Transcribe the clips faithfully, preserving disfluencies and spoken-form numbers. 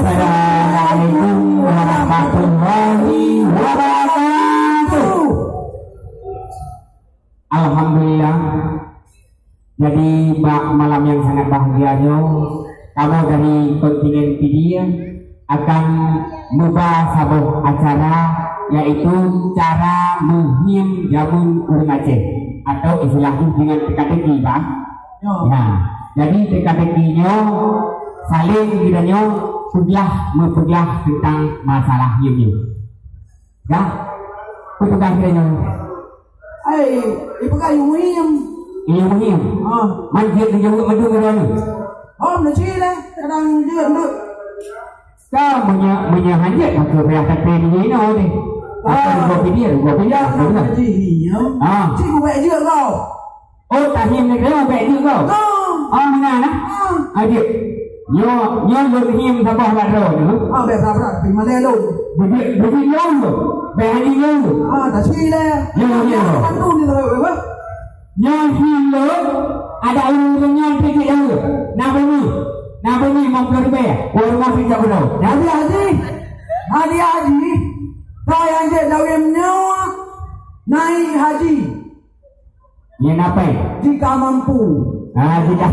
Assalamualaikum warahmatullahi wabarakatuh. Alhamdulillah. Jadi, bak malam nyang sangat bahagia nyoe, kamoe dari kontingen Pidie akan muba saboh acara, yaitu cara meuhiem jameun ureueng Aceh, atau istilah jih dengan teka-teki, bah. Nyoe. Nah, jadi teka-teki nyoe saléng geutanyoe peugah meupeugah teuntang masalah hiem nyoe. Dah? Peugah geutanyoe. Hai, ipeugah yue muhiem. Yue muhiem. Ah. Man jeuet geujaweueb mandum droeneuh. Oh, meuci lé, kadang jeuet mandum. Ka meunyoe, meunyoe hanjeuet, maka payah tape di jinoe deh. Ah. Rugoe Pidie, rugoe Pidie. Ya, betul. Haji, ya. Ah. Cik, ubek jeuet kau. Oh, tahiem nanggroe ubek jeuet kau. Ah. Ah, meunan, ah? Ah. Ah, jeuet. Nyoe, nyoe lôn hiem saboh bak droeneuh. Ah, bek sabrak, tapi malée lôn. Beujeuet, beujeuet lôn tu. Bek hari lôn tu. Ah, tak sila. Ya, ya, ya. Bantu ni, tak apa. Nyoe hiem lôn, adak ureueng nyoe pih jeuet jaweueb. Na beungoh, na beungoh limong ploh ribèe, ureueng nyoe pih jak bunoe. Jadi, Haji, Haji, Haji, kau nyang jeuet jaweueb nyoe, naik haji. Nyan apa? Jika mampu. Ah, jika.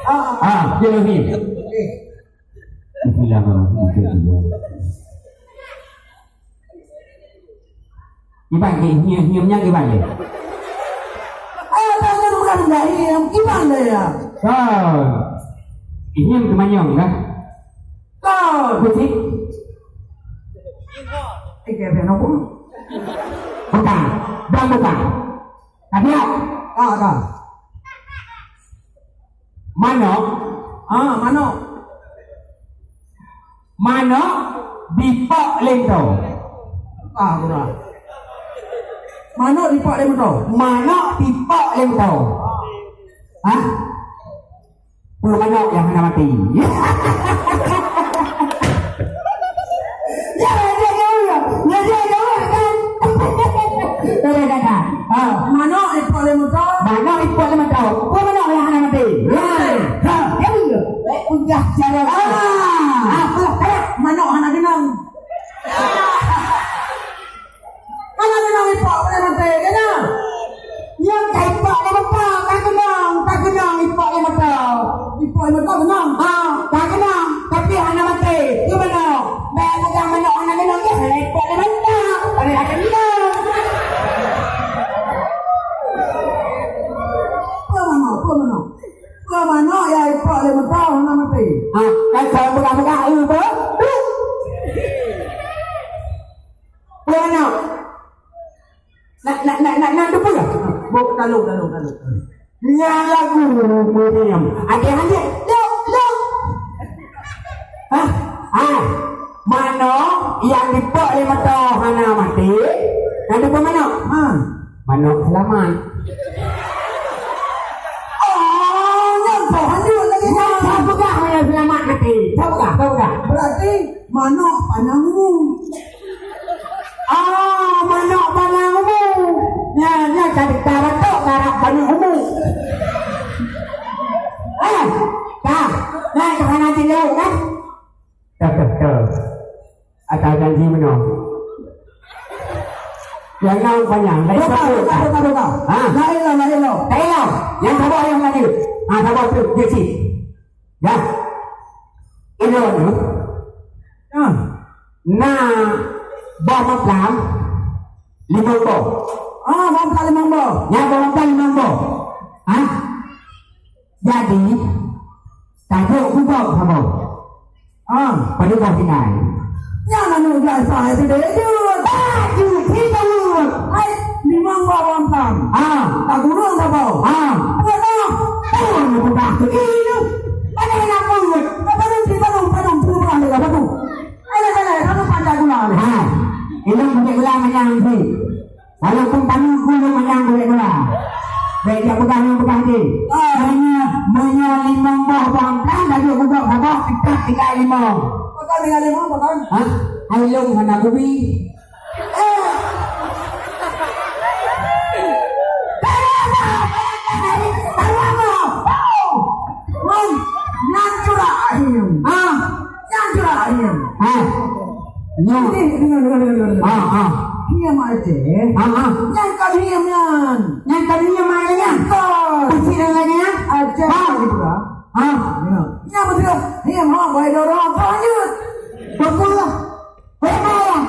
Ah. Ah, dia lebih. Okey. Bismillahirrahmanirrahim. Iban ke hiem-hiem nyan iban ke? Ah, tak ada bukan enggak hiem. Iban deh ya. Kau. Hiem ke manyong kah? Kau. Kucing. Eh, kayak apa nak buat? Bukan. Bang bukan. Ka siap? Ka, ka. Manok. Ah, manok. Manok dipok lé meuto. Ah, kurang. Manok dipok lé meuto. Manok dipok lé meuto. Hah? Peue manok nyang hana maté? Ya, ya, ya, ya, ya, ya, ya, kan? Dah, dah, dah, dah. Ha. Manok ipok lé meuto. Manok ipok lé meuto. Peue manok nyang hana maté? Ha. Ha. Ya, betul. Eh, udah cara. Ah. Apa? Manok hana keunong. Hana keunong ipok lé maté, kan? Nyang ka ipok lé meuto, ka keunong, ka keunong ipok lé meuto. Ipok lé meuto keunong? Ha, ka keunong, tapi hana maté. Gimana? Bèk peugah manok hana keunong, ya, hana ipok lé meuto. Hana keunong. Peue manok, peue manok? Peue manok nyang ipok lé meuto hana maté? Ha, kan kalau peugah-peugah, eh, apa? Peue manok? Nak, nak, nak, nak, nak teupeue? Bok, talong, talong, talong. Nyan lagu muhiem. Até hanjeuet. Lok, lok. Hah? Ah. Manok nyang dipok lé meuto hana maté. Nyan teupeue manok? Ha. Manok seulamat. Oh, nyan soe hanjeuet lagèe nyan. Nyan soe peugah manok seulamat maté? Soe peugah? Soe peugah? Berarti manok panjang umu. Ah, manok panjang umu. Nyan, nyan ka, ka batok karab panjang umu. Eh, ka. Nyan ka hana jilok, kan? Ka, ka, ka. Atau janji meunoe. Nyang na panjang, laén. Buka, buka, buka, buka. Ha? Laén lah, laén lah. Laén lah. Nyang saboh nyang tadi. Ha, saboh tu, dia cit. Ya. Ilôn tu. Ya. Na boh mamplam limong boh. Ah, boh mamplam limong boh. Ya, boh mamplam limong boh. Ha? Jadi, tajok gubok saboh. Ah, padum boh tinggai. Nyang anu biasa, eh, tidak jujur. Ah, jujur, tidak jujur. Hai, limong boh mamplam. Ah. Tak gurung saboh. Ah. Pernah. Pun budak tu. Ini. Mana nak buat? Padum, padum, padum, padum, padum. Ayo, ayo, padum panjang gula ni. Ha. Ilôn pakai gula manyang tu. Walaupun kami gula manyang boleh gula. Baik, dia pegang, dia pegang je. Ah. Hanya, hanya limong boh bangkang, laju gubok sabah, dekat tinggal limong. Pegang tinggal limong, pegang. Ha? Hai long hana kubi. Wan, nyan curak akhirnya. Ah, Dengar, dengar, dengar, dengar. Ah, ah. Hiam Aceh. Ah, ah. Nyang ka hiam nyan. Nyang ka hiam mana nyan? Kon. Peucit nyan nyan? Aceh. Ah. Gitu lah. Ah. Ya. Nyang beutôi. Hiam ha, baik dah orang. Lanjut. Betul lah. Betul lah.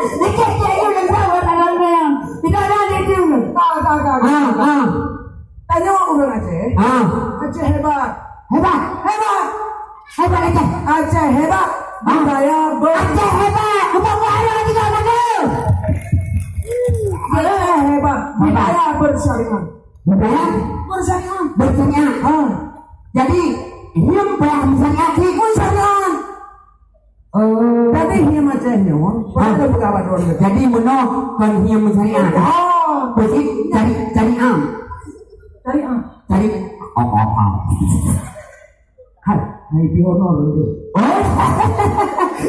Sikit-sikit you dan tahu orang yang tidak ada di sini. Tak, tak, tak. Ah, ah. Tanya orang Aceh. Ah. Aceh hebat. Hebat. Hebat. Hebat Aceh. Aceh hebat. Budaya ber- Aceh hebat. Bukan bukan ada lagi kat sana. Aceh hebat. Budaya bersyariat. Budaya bersyariat. Bersyariat. Ha. Jadi, hiam payah bersyariat, bersyariat. Oh. Jadi hiam Aceh nyoe, ha, pada peugah bak droe. Jadi meunoe kon hiam bersyariat. Oh. Jadi cari, cari am. Cari am. Cari, oh, oh, oh. Hai, hai, pi honor tu. Oh.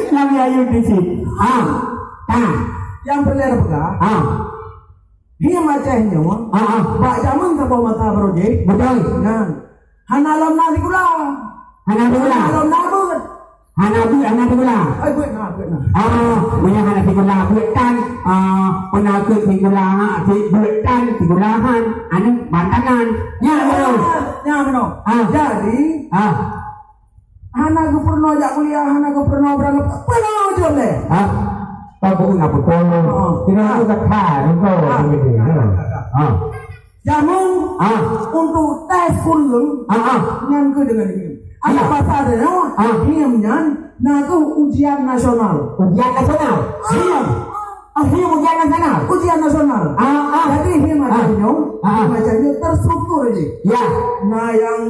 Nabi Ayub di sini. Ha. Ha. Yang boleh peugah. Ha. Di Aceh nyoe, ha, ha, bak jameun saboh masa baroe jih. Betul. Nah, hana lom na sikula. Hana sikula. Hana lom na beuet. Hana beuet, hana sikula. Ai, beuet na, beuet na. Ah, meunyoe hana sikula beuet tan, ah, peue na keuh sikula, si beuet tan, sikula han, aneuk bantangan. Nya, betul. Ah, nya, betul. Ah. Jadi, ah. Hana geupeurunoe jak kuliah, hana geupeurunoe beurangkat, peurunoe jeuem lé. Ha? Tabu na beutôi. Oh. Kira tu kata, beutôi. Ha. Begitu, ya. Ha. Jameun, ha, untuk tes ureueng, ha, ha, nyan keuh deungon hiam. Adak, ya, basa teuh nyoe, ha, hiam nyan na keuh ujian nasional. Ujian nasional? Hiam. Ah, hiam ujian nasional? Ujian nasional. Ah, ah. Jadi hiam, ah, macam nyoe, ah, ah, macam nyoe terstruktur je. Ya. Na nyang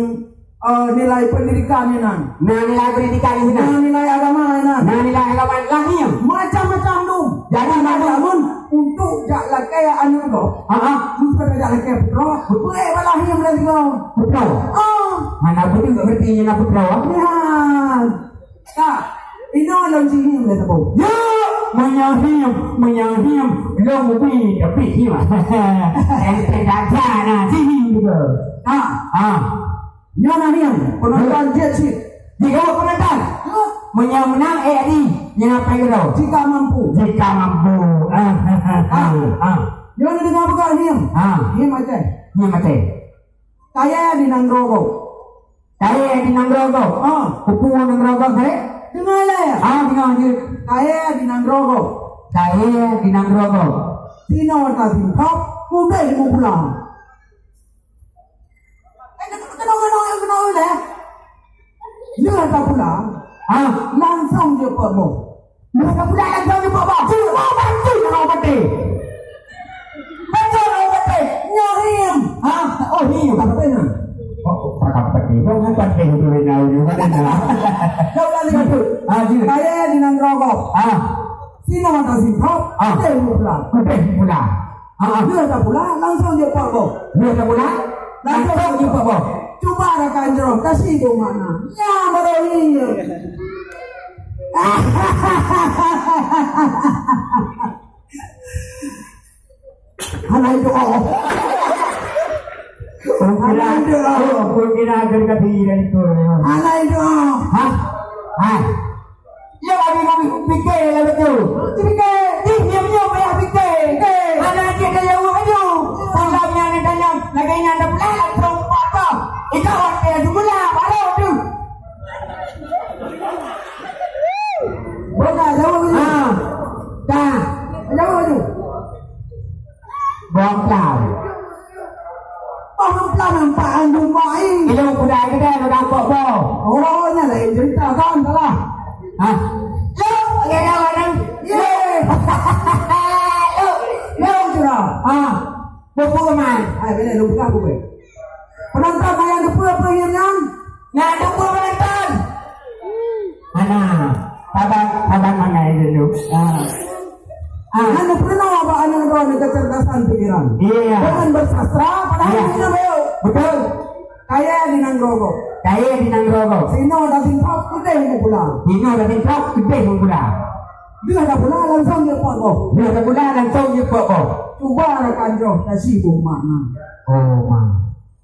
Eh, nilai pendidikan inan. Na nilai pendidikan inan. Na nilai agama inan. Na nilai agama inan. Lah hiam. Macam-macam tu. Jadi, macam untuk jak lakée aneuk droe. Ha, ha. Bukan jak lakée putroe. Beutôi bak lah hiam lagée tu. Putroe. Ah. Mana betul tak berarti na putroe? Ya. Ka. Inoe lôn jihiam lé saboh. Ya, meunyoe hiam, meunyoe hiam, lôn ubi tapi hiam. Entah dah na jihiam juga. Ha. Ha. Nyoe na hiam, penonton jeuet cit. Jika penonton, meunyoe meunang, eh, Adi, nyan apa yang kau? Jika mampu. Jika mampu. Ah, ah, ah, ah. Nyoe na deungoe peugah hiam. Ah. Hiam Aceh. Hiam Aceh. Kayée di nanggroe gob. Kayée di nanggroe gob. Ah. Peue nanggroe gob, eh? Deungoe lé. Ah, deungoe jeuet. Kayée di nanggroe gob. Kayée di nanggroe gob. Sinoe tasimkop, udeh meupulang. Eh, keunoe, keunoe, keunoe, keunoe, eh. Lheueh tapula, ha, langsong jipeuboh. Lheueh tapula langsong jipeuboh. Cuma bantu orang mati. Bantu orang mati. Nyoe hiam. Ha? Oh, hiam. Tak apa, nah. Oh, tak apa, ni. Bukan mati, ni, ni, ni, ni, ni. Dah ulang lagi satu. Ha, jeuet. Kayée di nanggroe gob. Ha. Sinoe tasimkop, ah, udeh meupulang. Udeh meupulang. Ah, ah. Lheueh tapula, langsong jipeuboh. Lheueh tapula, langsong jipeuboh. Cuba rakan jroh, kasih tu makna. Nya baru ni. Hana itu. Oh, kira, oh, kira akan kata dari tu. Hana itu. Hah? Hah? Ya, abi ngam pikir lah betul. Pikir. Ih, diam-diam payah pikir. Hana cit ka jaweueb aju. Tanyong nyan, tanyong. Lagée nyan dah pulang langsung apa? Itu waktu yang semula, baru tu. Bukan, jaweueb aju. Ha. Dah. Jaweueb aju. Bom pelau. Oh, pelau nampak andu mai. Ilong kuda kita udah kok bom. Oh, nya lain cerita kan, salah. Ha? Lok, lok, lok, lok. Ye. Lok, lok, sudah. Ha. Buku kemai. Hai, bila lu buka buku. Penonton, ayah lupa apa yang nyan? Nyan lupa penonton. Ana, sabar, sabar mangai dulu. Ha. Ah. Hana pernah bak aneuk droe ni kecerdasan pikiran. Iya. Dengan bersastra, padahal, iya, dia baik. Betul. Kayée di nanggroe gob. Kayée di nanggroe gob. Sinoe tasimkop, udeh meupulang. Sinoe tasimkop, udeh meupulang. Lheueh tapula langsung jipeuboh. Lheueh tapula langsung jipeuboh. Cuba rakan jroh kasih buh makna. Oh, ma.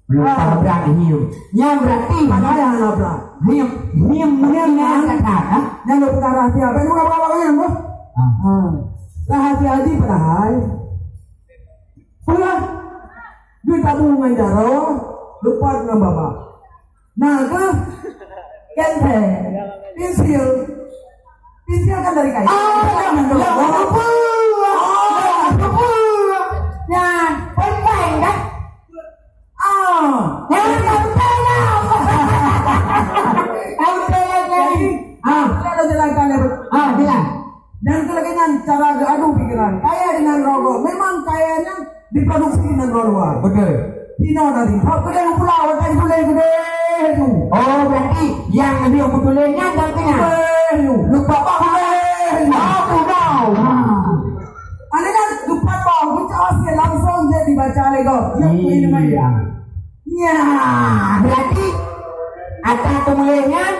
Belum, ah, paham dah ni. Yang berarti, padahal yang nabrak. Hiam, hiam, hiam, hiam, hiam, hiam. Nyan lôn peugah rahsia. Bèk lôn peugah bak nyan, boh. Ah. Ah. Rahsia jih padahai. Peugah. Duit tabu ngon jaroe, lupat ngon babah. Nah, tu. Kenteng. Pensil. Pensil kan dari kayu. Ah, ya, ya, ya, ya. Nyan, peunteng kan? Ah, nyan, peunteng lah. Peunteng lagi. Ah, ada jalan kan, ya, ah, bilang. Dan keu lagèe nyan cara geuadu pikiran. Kayèe di nanggroe gob. Memang kayèe nyan diproduksi di nanggroe luwa. Beutôi. Di noe dari. Hak keudéh pula, watèe tuléh keudéh tu. Oh, berarti nyang leubeh meutuléh nyan dan keunyan. Keudéh tu. Lupa apa? Keudéh tu. Ah, tu dah. Ha. Aneuk nyan geupat bak geucok asie langsung jeuet dibaca lé gob. Iya. Nyan, berarti ata teumuléh nyan,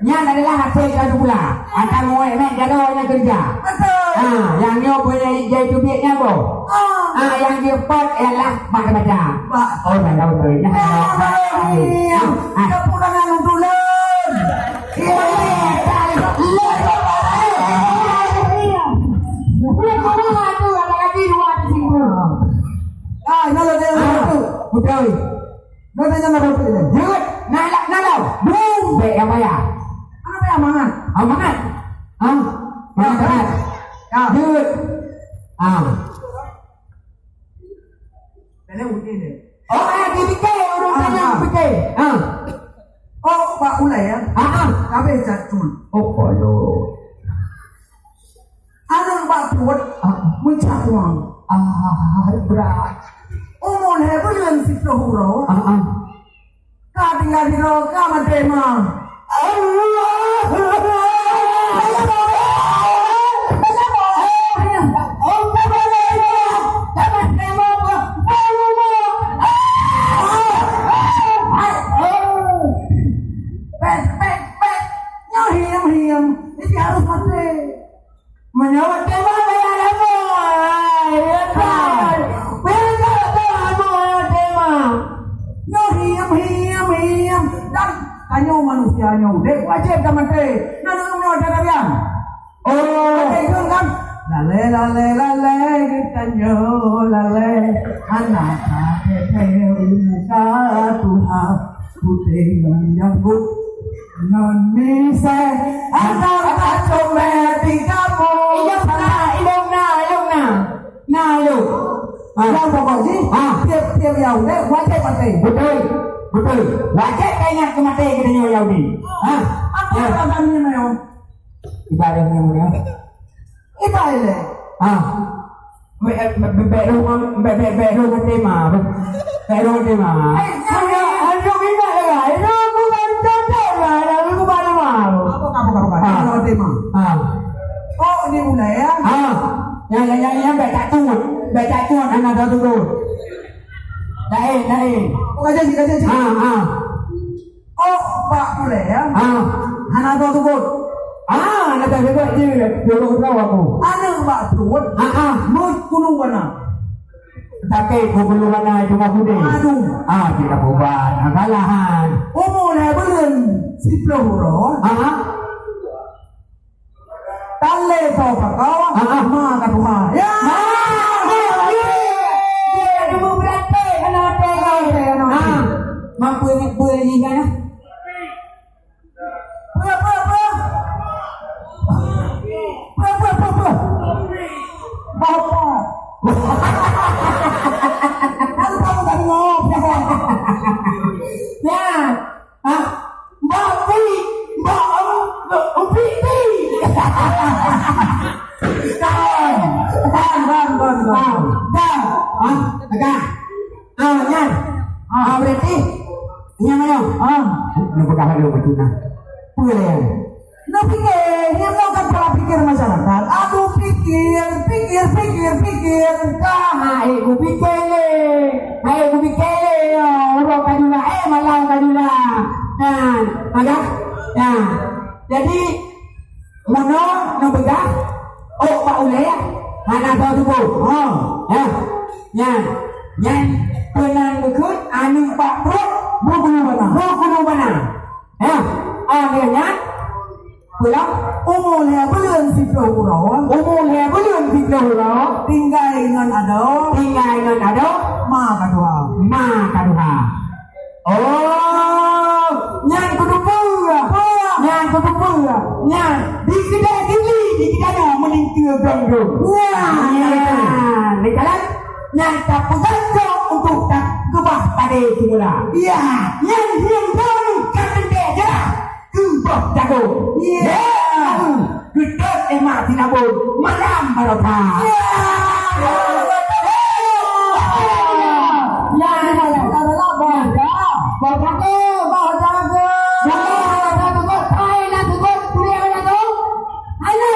nyan adalah hasil keu pula. Ata muék mèt jaroe nyang keureuja. Beutôi. Ha, nyang nyoe peue nyang jai teubiet nyan boh. Ah. Ha, nyang jipat ialah mak baca. Mak. Oh, dah tahu tu. Nah, ah, dah tahu. Iya. Ha, ha. Tepuk tangan untuk Lon. Iya, iya, iya. Bukan orang tu, ada lagi dua di sini. Ah, ini ada yang satu. Betul. Dah tanya nak apa ni? Jeuet, na la-, na lau. Bum, bèk nyang payah. Mana payah mangat? Ah, mangat. Ah, mangat, mangat. Ya. Jeuet. Ah. Dalam uji ni. Oh, ah, di pike, ureueng tanya di pike. Ah. Oh, bak ulèe ya. Ah, ah. Tapi cacul. Oh, ayo. Aneuk bak pruet, ah, meucakuang. Ah, berat. Umu lhèe buleuen siplôh uroe. Ah, ah. Ka tinggai di droe ka maté ma. Allah. Pek, pek, pek. Nyoe hiam, hiam. Ini harus mati. Meunyoe teuma gaya lama, ya kan? Beda teuma teuma. Nyoe hiam, hiam, hiam. Dan tanyoe manusia nyoe, dek wajéb ka maté. Nyoe deungon nyoe cara rian. Oh, maté itu kan? Lalé, lalé, lalé, geutanyoe lalé. Hana ka teuntèe u muka Tuhan. Putéh ngon nyambut ngon misèe, antar tacok mè di kamoe. Ilong na, ilong na, ilong na. Na, ilong. Ah. Nyang pokok jih, ah, tiep-tiep Yahudi wajéb maté. Beutôi, beutôi. Wajéb ka ingat keu maté geutanyoe Yahudi. Ah. Apa alasan nyoe? Ibarat nyoe. Iba ilèe. Ah. Bèk, bèk, bèk, bèk lôn, bèk, bèk, bèk lôn ngon tema, bèk. Bèk lôn ngon tema. Eh, ayo, ayo, ingat lah, ayo, aku kan contoh lah, dah aku pada mau. Apa, apa, apa, apa? Ah. Kalau tema. Ah. Oh, di ulèe ya? Ah. Ya, ya, ya, ya, bèk tak tuan. Bèk tak tuan, anak dah turun. Lain, lain. Oh, kaji, kaji, kaji. Ah, ah. Oh, bak ulèe ya? Ah. Hana teupeue. Ah, hana teupeue je. Dulu tahu aku. Aneuk bak pruet. Ah, ah. Meukeuluh bana. Tapi meukeuluh bana cuma kudeh. Aduh. Ah, tidak bubar. Ah, kalahan. Umu lhèe buleuen siplôh uroe. Ah, ah. Talé soe pakon, ah, ah, ma ka tuha. Ya! Ma, ma, ma, dia, dia cuma berarti kena tengok. Kena tengok. Ah, mampu ingat boleh ni kan? Apa, apa, apa? Apa, apa, apa, apa? Bapak. Lalu kamu tak dengar. Ya. Hah? Mbak Pi, Mbak, Mbak Pi, Pi. Kan, kan, kan, kan. Kan. Hah? Agak. Ah, nyan. Ah, berarti nyan mana? Ah. Nak pegang dulu betul nah. Boleh. Nak fikir, nyan bukan pola pikir masyarakat. Aku pikir, pikir, pikir, pikir. Ka hai ku pikir le. Hai ku pikir le, ya. Urok ka jula, eh, malam ka jula. Nah, ada? Nah. Jadi, meunoe neupeugah, ôk bak ulèe, hana soe tuboh. Ha. Ya. Nyan. Nyan keunan geukheun aneuk bak pruet, bukulu bana. Bukulu bana. Ya. Ulang. Umu lhèe buleuen siplôh uroe. Umu lhèe buleuen siplôh uroe. Tinggai ngon adoe. Tinggai ngon adoe. Ma ka tuha. Ma ka tuha. Oh, nyan keuteupeu. Nyan keuteupeu. Nyan di keudè Gili, di keudè nyoe meulintèe grong-grong. Nyan. Nyan. Nyan. Nyan tapeugah cok untuk takeubah padé seumula. Ya. Nyan hieng droeneuh ka teuntèe jeulaih keu boh jago. Ya. Ya. Geutôt éma sinabon malam barokah. Ya. Ya. Ya. Boh jago, boh jago. Boh jago, boh jago. Hai, na sukut, kuliah na tu. Hana,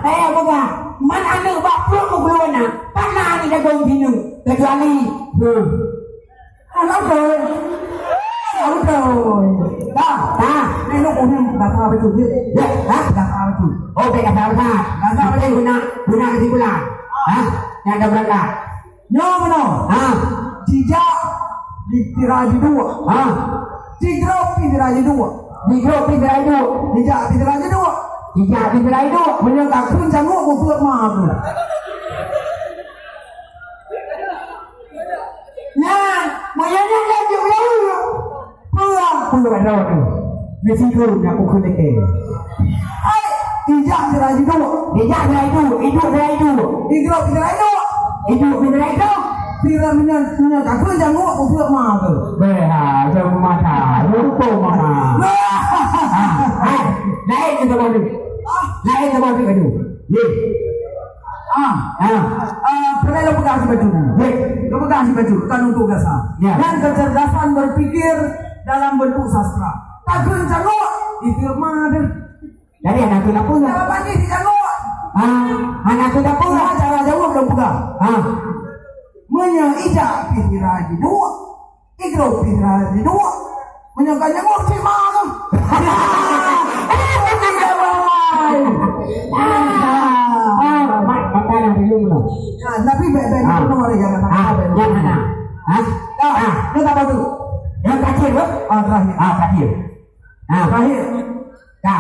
eh, boga. Man aneuk bak plueng meukeuluan na. Pat na aneuk jago sineuk, kecuali, hmm. Alah, boy. Alah, boy. Dah, dah. Eh, lu udah gata betul, ya? Ya, dah? Gata betul. Oh, baik, gata betul. Gata betul. Guna, guna kesimpulan. Hah? Yang ada berangkat. Nyoe meunoe. Ha. Jijak di sira jiduek. Ha. Jigrob di sira jiduek. Jigrob di sira jiduek. Jijak di sira jiduek. Jijak di sira jiduek. Meunyoe ka kheun cangok, beupeue ma tu. Nyan, meunyoe nyan lanjut laju. Pulang, pulang droe tu. Di situ nak ukur leke. Hai, ijak sira jiduek. Ijak sira jiduek, iduek sira jiduek. Igrob sira jiduek. Iduek sira jiduek. Sira meunyoe, meunyoe takheun jangok, useuk ma tu. Beh, ha, jauh mata. Lupa mata. Ha, hai, lain kita bagi. Ah, lain kita bagi tu. Ye. Ah, ah. Ah, pernah lo pegang si baju ni. Ya. Lo pegang si baju, bukan untuk gasa. Ya. Dan kecerdasan berpikir dalam bentuk sastra. Takheun cangok, itu mah ada. Jadi anak tu apa? Cara bagi si cangok. Ah, anak tu apa? Cara jawab lo pegang. Ah. Meunyoe ijak pih diraji dua. Idroe pih diraji dua. Meunyoe ka nyang ureueng cit ma tu. Eh, tidak, wai. Ah, ah, mak, makanan dulu lah. Ah, tapi baik-baik. Ah. Itu nomor yang kata. Ah, yang mana? Ah? Ah, ah. Ini tak bagus. Yang terakhir, apa? Ah, terakhir. Ah, terakhir. Ah. Terakhir. Ka.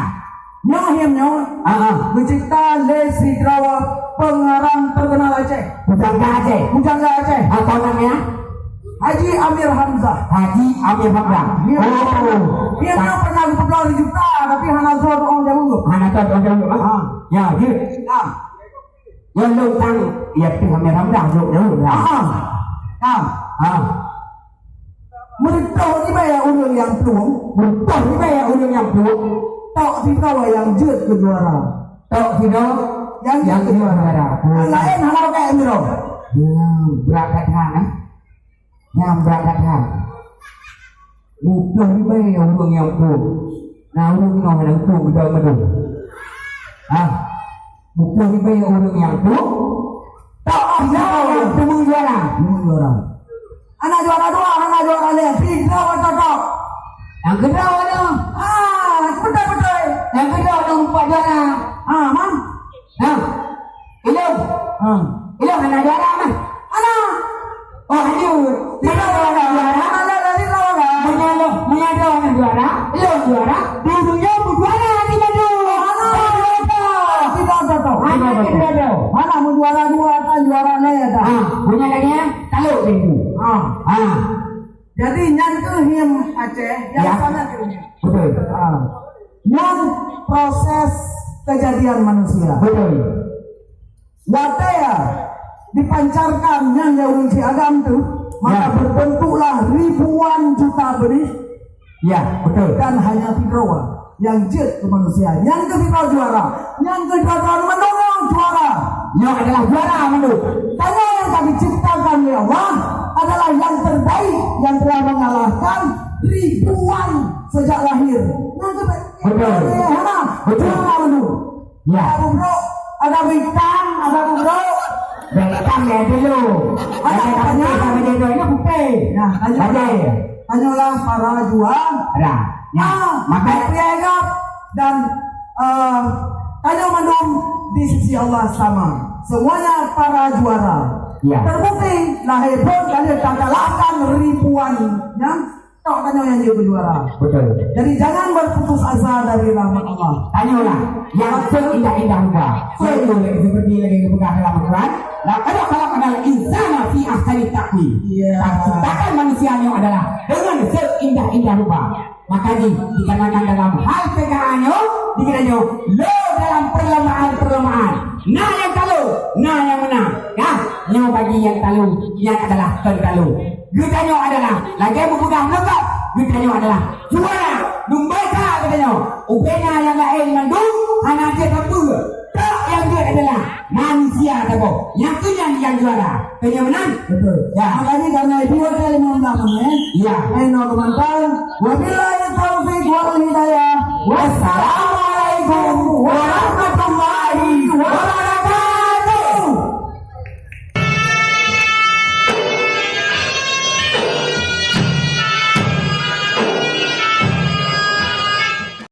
Nyoe hieng nyoe, ah, ah, geucipta lé sidroe peungarang teukeunal Aceh. Pujangga Aceh. Pujangga Aceh. Apa namanya? Haji Amir Hamzah. Haji Amir Hamzah. Iya. Oh. Dia kan pernah dua puluh juta, tapi hana soe tuan jaweueb. Hana soe tuan jaweueb, ah. Ah. Ya, dia. Ah. Ngon lôn tang, ya, teuh Amir Hamzah, jok jauh lah. Ah. Ah. Ah. Meureutôh ibarat ureueng nyang plueng. Meureutôh ibarat ureueng nyang plueng. Tok sidroe nyang jeuet keu juara. Tok sidroe nyang jeuet keu juara. Nyang laén hana pakai sidroe. Ya, brat that, eh. Nyang brat that. Meureutôh ibarat ureueng nyang plueng. Nah, ureueng nyoe hana plueng, beudôh-beudôh. Ah. Meureutôh ibarat ureueng nyang plueng. Tok sidroe nyang teumé juara. Teumé juara. Hana juara dua, hana juara lhèe. Sidroe cocok. Nyang keudroe nyoe. Ah, beutôi-beutôi. Nyang keudroe nyoe empat juara. Ah, man. Nah. Ilôn. Ah. Ilôn hana juara mah. Hana. Oh, hana. Sidroe hana juara. Hana lhèe dari sidroe. Meunyoe, meunyoe droe hana juara, ilôn juara. Di dunia berjuara di Bandung. Oh, hana. Sidroe cocok. Hana sidroe. Hana meujuara dua kan juara lhèe dah. Ah, meunyoe lagèe nyan, talok pintu. Ah. Ah. Jadi, nyan keuh hieng Aceh nyang sangat ironis. Betul. Ha. Nyan proses kejadian manusia. Betul. Watèe dipancarkan nyan lé ureueng si agam tu, maka berbentuklah ribuan juta benih. Ya, betul. Dan hanya sidroe nyang jeuet keu manusia. Nyang keuh sidroe juara. Nyang keuh sidroe mandum nyang juara. Nyoe adalah juara mandum. Tanyoe nyang ka diciptakan lé Allah adalah yang terbaik yang telah mengalahkan ribuan sejak lahir. Nyang keuh betul. Hana. Betul. Juara mandum. Ya. Ada bubrok, ada bintang, ada bubrok. Bintang ya dulu. Ada apa nya? Ada apa nya? Ini putih. Nah, ada. Ada. Hanyalah para juara. Ada. Ya. Ah, maka dia ingat dan, eh, tanyoe mandum di sisi Allah sama. Semuanya para juara. Ya. Terbukti lahé phon kali takalahkan ribuan, ya. Tanyoe nyang jeuet keu juara. Betul. Jadi, jangan berputus asa dari rahmat Allah. Tanyolah nyang seuindah-indah rupa. Betul. Seperti lagi geupeugah dalam Al-Quran, "Laqad khalaqnal insana fi ahsani taqwim." Iya. Ciptakan manusia nyoe adalah dengan seuindah-indah rupa. Maka jih, dikarenakan dalam hal peugah nyoe, dikira nyoe, le dalam perlombaan-perlombaan. Na nyang talo, na nyang meunang. Ya, nyoe bagi nyang talo, nyan adalah kon talo. Geutanyoe adalah lagèe meupeugah meunyoe, geutanyoe adalah juara lumba sa geutanyoe. Ubena nyang laén mandum hana jeuet sapeue. Trok nyang jeuet adalah manusia saboh. Nyang keu nyan nyang juara. Keu nyan meunan? Betul. Ya. Makajih karena itu ada lima belas menit. Ya. Saya nak kemantan. Wabillahi taufiq wal hidayah. Wassalam.